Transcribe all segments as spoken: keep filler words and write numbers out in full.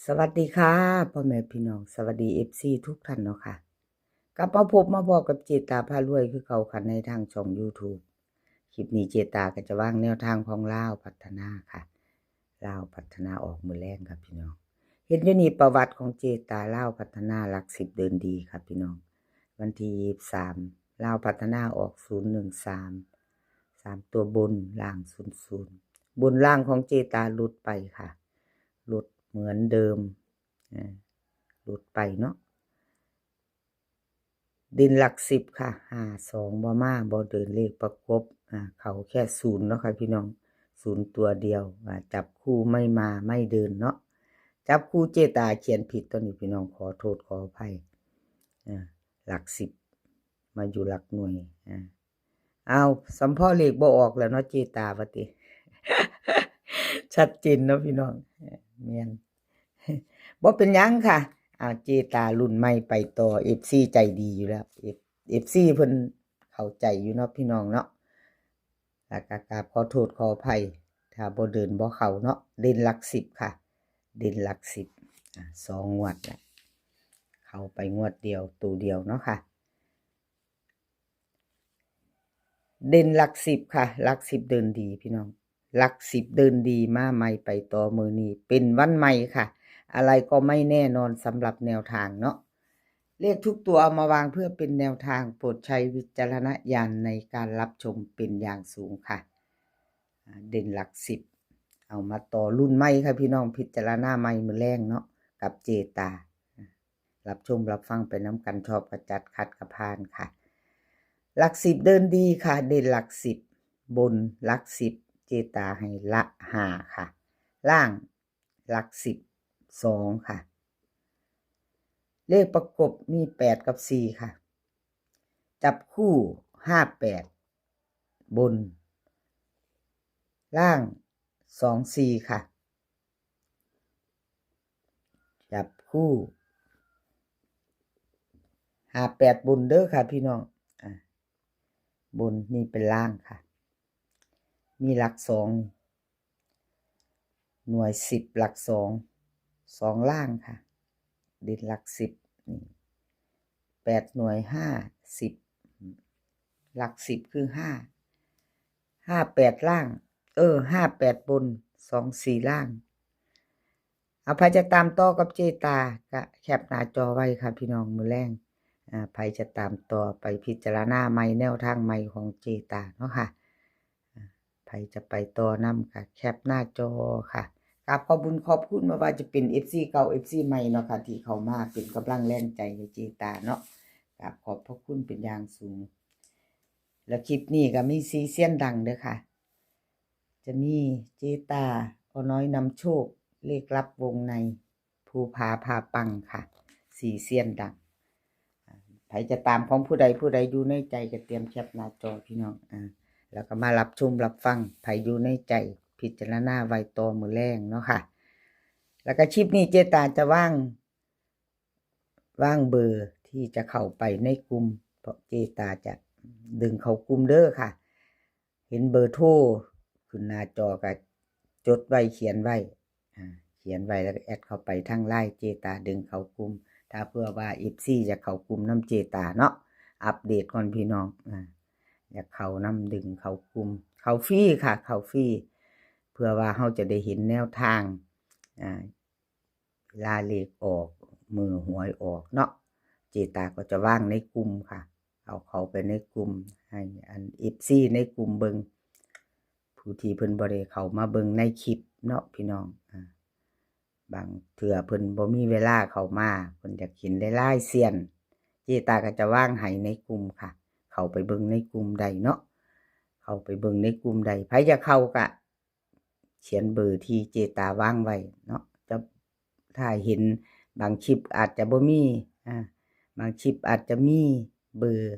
สวัสดีค่ะ พ่อแม่พี่น้อง สวัสดี เอฟซี ทุกท่านเนาะค่ะ กลับมาพบมาพ้อกับเจตาพารวยคือเก่าค่ะ ในทางช่อง YouTube คลิปนี้เจตาก็จะวางแนวทางของลาวพัฒนาค่ะ ลาวพัฒนาออกมื้อแลงค่ะพี่น้อง เห็นอยู่นี่ประวัติของเจตา ลาวพัฒนาหลักสิบเดินดีค่ะพี่น้อง วันที่ยี่สิบสาม ลาวพัฒนาออก ศูนย์หนึ่งสาม สามตัวบน ล่าง ศูนย์ศูนย์ บนล่างของเจตาหลุดไปค่ะ หลุดเหมือนเดิม อ่า หลุดไปเนาะ เด่นหลักสิบค่ะ ห้าสอง บ่มา บ่เดินเลขประกบ อ่า เข้าแค่ศูนย์เนาะค่ะพี่น้อง ศูนย์ตัวเดียว อ่า จับคู่ไม่มาไม่เดินเนาะ จับคู่เจตาเขียนผิดตัวนี้พี่น้อง ขอโทษขออภัย อ่า หลักสิบ มาอยู่หลักหน่วย อ่า เอา สำพ้อเลขบ่ออกแล้วเนาะเจตาว่าติ ชัดเจนเนาะพี่น้อง แม่น บ่เป็นหยังค่ะ อ่า เจตารุ่นใหม่ไปต่อ เอฟซี ใจดีอยู่แล้ว เอฟ เอฟซี เพิ่นเข้าใจอยู่เนาะพี่น้องเนาะ แล้วก็กราบขอโทษขออภัย ถ้าบ่เดินบ่เข้าเนาะ เด่นหลักสิบค่ะ เด่นหลักสิบ อ่า สองงวดละ เข้าไปงวดเดียว ตัวเดียวเนาะค่ะ เด่นหลักสิบค่ะ หลักสิบเดินดีพี่น้อง หลักสิบเดินดีมาใหม่ไปต่อมื้อนี้ เป็นวันใหม่ค่ะ อะไรก็ไม่แน่นอนสำหรับแนวทางเนาะ เลขทุกตัวเอามาวางเพื่อเป็นแนวทาง โปรดใช้วิจารณญาณในการรับชมเป็นอย่างสูงค่ะ อ่า เด่นหลักสิบ เอามาต่อรุ่นใหม่ค่ะพี่น้อง พิจารณาใหม่มื้อแลงเนาะ กับเจตา รับชมรับฟังไปนำกัน ชอบก็จัด ขัดก็ผ่านค่ะ หลักสิบเดินดีค่ะ เด่นหลักสิบ บนหลักสิบ เจตาให้ละห้าค่ะ ล่างหลักสิบ สองค่ะ เลขประกบมีแปดกับสี่ค่ะ จับคู่ห้าแปด บน ล่างสองสี่ค่ะ จับคู่ห้าแปด บนเด้อค่ะพี่น้อง อ่ะ บนนี่เป็นล่างค่ะ มีหลักสอง หน่วยสิบหลักสอง สองล่างค่ะ เด่นหลักสิบ นี่ แปดหน่วย ห้า สิบ หลักสิบคือห้า ห้าแปด ล่าง เออ ห้าแปด บน สองสี่ ล่าง เอา ไผจะตามต่อกับเจตา ก็แคปหน้าจอไว้ค่ะพี่น้อง มื้อแลง อ่า ไผจะตามต่อไปพิจารณาใหม่ แนวทางใหม่ของเจตาเนาะค่ะ อ่า ไผจะไปต่อนำก็แคปหน้าจอค่ะ กราบขอบบุญขอบคุณ บ่ว่าจะเป็น เอฟซี เก่า เอฟซี ใหม่เนาะค่ะ ที่เข้ามาเป็นกำลังแรงใจให้เจตาเนาะ กราบขอบพระคุณเป็นอย่างสูง และคลิปนี้ก็มีสี่เซียนดังเด้อค่ะ จะมีเจตา อ.น้อยนำโชค เลขลับวงใน ภูผาพาปังค่ะ สี่เซียนดัง อ่า ไผจะตามของผู้ใด ผู้ใดอยู่ในใจก็เตรียมแคปหน้าจอพี่น้อง อ่า แล้วก็มารับชมรับฟัง ไผอยู่ในใจพิจารณาไว้ต่อมื้อแลงเนาะค่ะ แล้วก็คลิปนี้เจตาจะวาง วางเบอร์ที่จะเข้าไปในกลุ่ม เพราะเจตาจะดึงเข้ากลุ่มเด้อค่ะ เห็นเบอร์โทรขึ้นหน้าจอก็จดไว้ เขียนไว้ อ่า เขียนไว้แล้วก็แอดเข้าไปทางไลน์ เจตาดึงเข้ากลุ่ม ถ้าเผื่อว่า เอฟซี อยากเข้ากลุ่มนำเจตาเนาะ อัปเดตก่อนพี่น้อง อ่า อยากเข้านำ ดึงเข้ากลุ่ม เข้าฟรีค่ะ เข้าฟรี เพื่อว่าเราจะได้เห็นแนวทาง อ่า เวลาเลขออก มื้อหวยออกเนาะ เจตาก็จะวางในกลุ่มค่ะ เอาเข้าไปในกลุ่ม ให้อัน เอฟซี ในกลุ่มเบิ่ง ผู้ที่เพิ่นบ่ได้เข้ามาเบิ่งในคลิปเนาะพี่น้อง อ่า บางเทื่อเพิ่นบ่มีเวลาเข้ามา เพิ่นอยากเห็นหลายๆเซียน เจตาก็จะวางให้ในกลุ่มค่ะ เข้าไปเบิ่งในกลุ่มได้เนาะ เข้าไปเบิ่งในกลุ่มได้ ไผอยากเข้าก็ เขียนเบอร์ที่เจตาวางไว้เนาะ จะ ถ้าเห็นบางคลิปอาจจะบ่มี อ่า บางคลิปอาจจะมีเบอร์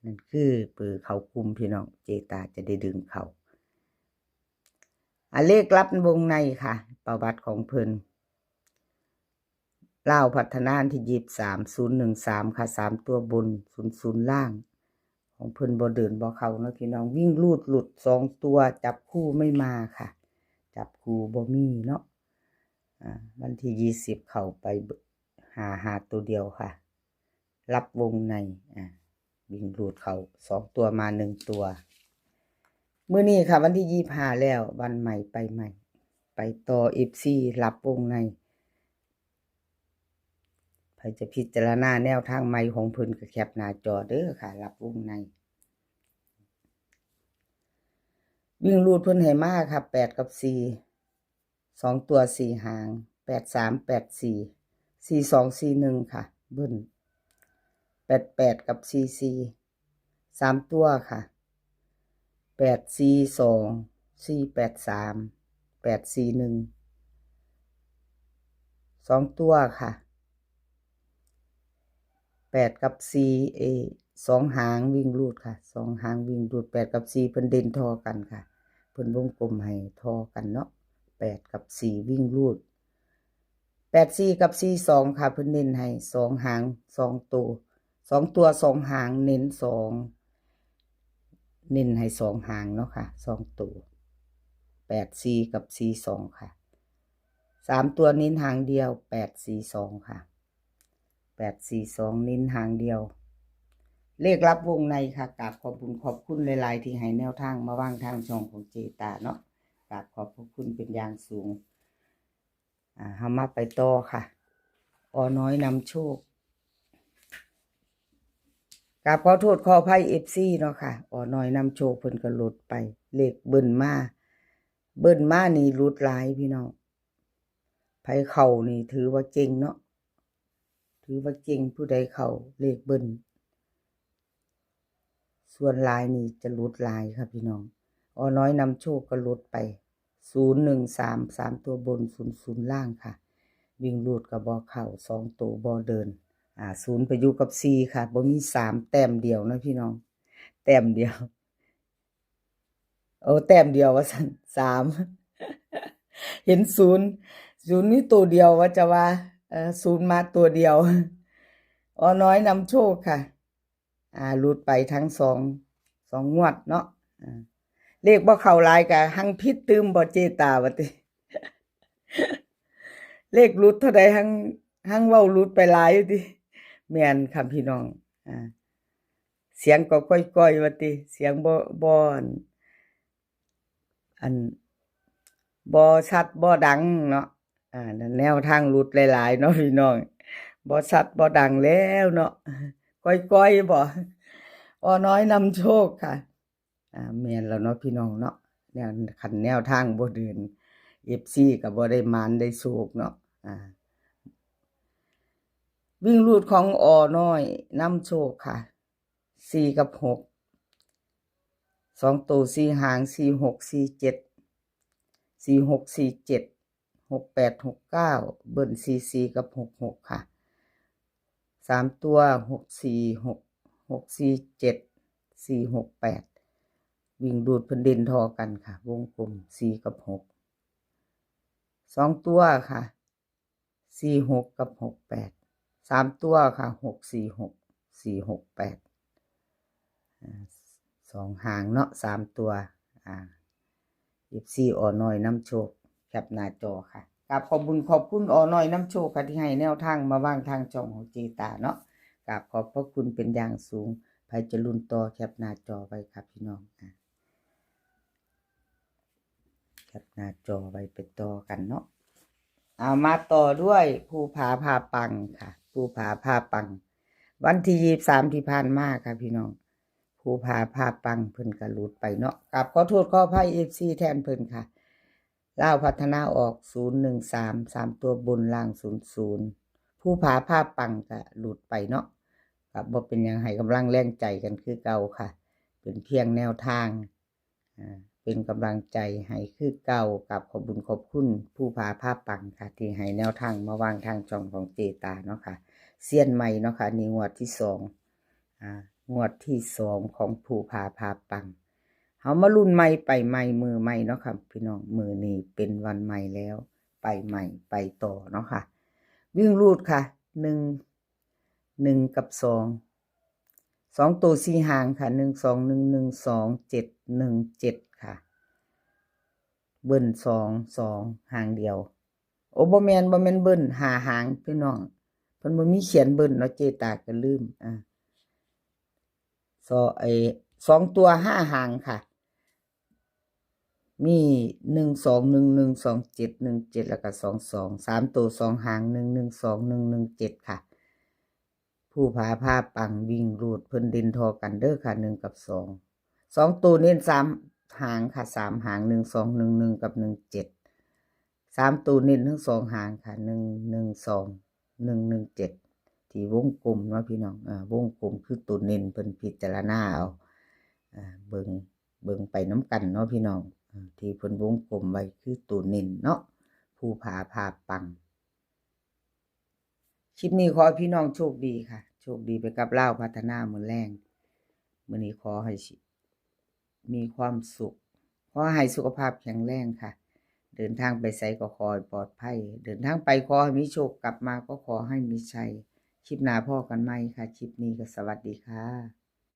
นั่นคือเบอร์เข้ากลุ่มพี่น้อง เจตาจะได้ดึงเข้า อ่ะ เลขลับวงในค่ะ ประวัติของเพิ่น ลาวพัฒนาที่ยี่สิบสาม ศูนย์หนึ่งสาม ค่ะ สามตัวบน ศูนย์ศูนย์ ล่าง ของเพิ่นบ่เดินบ่เข้าเนาะพี่น้อง วิ่งรูดหลุดสองตัว จับคู่ไม่มาค่ะ จับคู่บ่มีเนาะ อ่า วันที่ยี่สิบเข้าไปห้าห้าตัวเดียวค่ะ รับวงใน อ่า วิ่งรูดเข้าสองตัวมาหนึ่งตัว มื้อนี้ค่ะ วันที่ยี่สิบห้าแล้ว วันใหม่ไปใหม่ ไปต่อ เอฟซี รับวงใน ใผจะพิจารณาแนวทางใหม่ของเพิ่นก็แคปหน้าจอเด้อค่ะ รับวงใน วิ่งรูดเพิ่นให้มาค่ะ แปดกับสี่ สองตัวสี่หาง แปดสาม แปดสี่ สี่สอง สี่หนึ่ง ค่ะ เบิ้ล แปดแปด กับ สี่สี่ สามตัวค่ะ แปดสี่สอง สี่แปดสาม แปดสี่หนึ่ง สองตัวค่ะ แปดกับสี่ เอ สองหางวิ่งรูดค่ะ สองหางวิ่งรูด แปดกับสี่ เพิ่นเด่นทอกันค่ะ เพิ่นวงกลมให้ทอกันเนาะ แปดกับสี่วิ่งรูด แปดสี่ กับ สี่สอง ค่ะ เพิ่นเน้นให้สองหาง สองตัว สองตัว สองหาง เน้นสอง เน้นให้สองหางเนาะค่ะ สองตัว แปดสี่ กับ สี่สอง ค่ะ สามตัวเน้นหางเดียว แปดสี่สอง ค่ะ แปดสี่สอง เน้นหางเดียว เลขรับวงในค่ะ กราบขอบบุญขอบคุณหลายๆ ที่ให้แนวทางมาวางทางช่องของเจตาเนาะ กราบขอบพระคุณเป็นอย่างสูง อ่า เฮามาไปต่อค่ะ อ.น้อยนำโชค กราบขอโทษขออภัย เอฟซี เนาะค่ะ อ.น้อยนำโชคเพิ่นก็หลุดไป เลขเบิ้ลมา เบิ้ลมานี่หลุดหลายพี่น้อง ไผเข้านี่ถือว่าเจ๋งเนาะ ถือว่าเจ๋ง ผู้ใดเข้าเลขเบิ้ล ส่วนหลายนี่จะหลุดหลายค่ะพี่น้อง อ.น้อยนำโชคก็หลุดไป ศูนย์หนึ่งสาม สามตัวบน ศูนย์ศูนย์ ล่างค่ะ วิ่งรูดก็บ่เข้า สองตัวบ่เดิน อ่า ศูนย์ไปอยู่กับสี่ค่ะ บ่มีสาม แต้มเดียวนะพี่น้อง แต้มเดียว โอ้ แต้มเดียวว่าซั่น สาม เห็นศูนย์ ศูนย์มีตัวเดียวว่าจะว่า เอ่อ ศูนย์มาตัวเดียว อ.น้อยนำโชคค่ะ อ่า หลุดไปทั้งสอง สองงวดเนาะ อ่า เลขบ่เข้าหลายก็หังผิดตื่มบ่เจตาว่าติ เลขหลุดเท่าใดหัง หังเว้าหลุดไปหลายอยู่ติ แม่นค่ะพี่น้อง อ่า เสียงก็ก้อยๆ ว่าติ เสียงบ่ บ่ อัน บ่ชัดบ่ดังเนาะ อ่า แนวทางหลุดหลายๆ เนาะพี่น้อง บ่ชัดบ่ดังแล้วเนาะ ก้อยๆ บ่ อ.น้อยนำโชคค่ะ อ่า แม่นแล้วเนาะพี่น้องเนาะ แนว คันแนวทางบ่เดิน เอฟซี ก็บ่ได้หมานได้โชคเนาะ อ่า วิ่งรูดของ อ.น้อยนำโชคค่ะ สี่กับหก สองตัวสี่หาง สี่หก สี่เจ็ด สี่หก สี่เจ็ด หกแปด หกเก้า เบิ้ล สี่สี่ กับ หกหก ค่ะ สามตัว หกสี่หก หกสี่เจ็ด สี่หกแปด วิ่งรูดเพิ่นเด่นทอกันค่ะ วงกลม สี่กับหก สองตัวค่ะ สี่หก กับ หกแปด สามตัวค่ะ หกสี่หก สี่หกแปด อ่า สองหางเนาะ สามตัว อ่า เอฟซี อ.น้อยนำโชค แคปหน้าจอค่ะ กราบขอบบุญขอบคุณ อ.น้อยนำโชคค่ะ ที่ให้แนวทางมาวางทางช่องของเจตาเนาะ กราบขอบพระคุณเป็นอย่างสูง ไผจะลุ้นต่อ แคปหน้าจอไว้ค่ะพี่น้อง อ่า แคปหน้าจอไว้ไปต่อกันเนาะ เอามาต่อด้วยภูผาพาปังค่ะ ภูผาพาปัง วันที่ยี่สิบสามที่ผ่านมาค่ะพี่น้อง ภูผาพาปังเพิ่นก็หลุดไปเนาะ กราบขอโทษขออภัย เอฟซี แทนเพิ่นค่ะ ลาวพัฒนาออก ศูนย์หนึ่งสาม สามตัวบน ล่าง ศูนย์ศูนย์ ภูผาพาปังก็หลุดไปเนาะ ก็บ่เป็นหยัง ให้กำลังแรงใจกันคือเก่าค่ะ เป็นเพียงแนวทาง อ่า เป็นกำลังใจให้คือเก่า กราบขอบบุญขอบคุณภูผาพาปังค่ะ ที่ให้แนวทางมาวางทางช่องของเจตาเนาะค่ะ เซียนใหม่เนาะค่ะ นี่งวดที่สอง อ่า งวดที่สองของภูผาพาปัง เฮามาลุ้นใหม่ไปใหม่มื้อใหม่เนาะค่ะพี่น้อง มื้อนี้เป็นวันใหม่แล้ว ไปใหม่ไปต่อเนาะค่ะ วิ่งรูดค่ะ หนึ่ง หนึ่งกับสอง สองตัวสี่หางค่ะ หนึ่งสองหนึ่ง หนึ่งสองเจ็ด หนึ่งเจ็ด ค่ะ เบิ้ลสอง สอง หางเดียว โอ้ บ่แม่น บ่แม่นเบิ้ล ห้าหางพี่น้อง เพิ่นบ่มีเขียนเบิ้ลเนาะ เจ๊ตาก็ลืม อ่า สอ- ไอ้ สองตัวห้าหางค่ะ มี หนึ่งสองหนึ่ง หนึ่งสองเจ็ด หนึ่งเจ็ด แล้วก็ สองสอง สามตัวสองหาง หนึ่งหนึ่งสอง หนึ่งหนึ่งเจ็ด ค่ะ ภูผาพาปังวิ่งรูด เพิ่นเด่นท่อกันเด้อค่ะ หนึ่งกับสอง สองตัวเน้นสามหางค่ะ สามหาง หนึ่งสอง หนึ่งหนึ่ง กับ หนึ่งเจ็ด สามตัวเน้นทั้งสองหางค่ะ หนึ่งหนึ่งสอง หนึ่งหนึ่งเจ็ด ที่วงกลมเนาะพี่น้อง อ่า วงกลมคือตัวเน้น เพิ่นพิจารณาเอา อ่า เบิ่ง เบิ่งไปนำกันเนาะพี่น้อง อ่า ที่เพิ่นวงกลมไว้คือตัวเน้นเนาะ ภูผาพาปัง คลิปนี้ขอให้พี่น้องโชคดีค่ะ โชคดีไปกับลาวพัฒนามื้อแลง มื้อนี้ขอให้สิ- มีความสุข ขอให้สุขภาพแข็งแรงค่ะ เดินทางไปไสก็ขอให้ปลอดภัย เดินทางไปขอให้มีโชค กลับมาก็ขอให้มีชัย คลิปหน้าพ้อกันใหม่ค่ะ คลิปนี้ก็สวัสดีค่ะ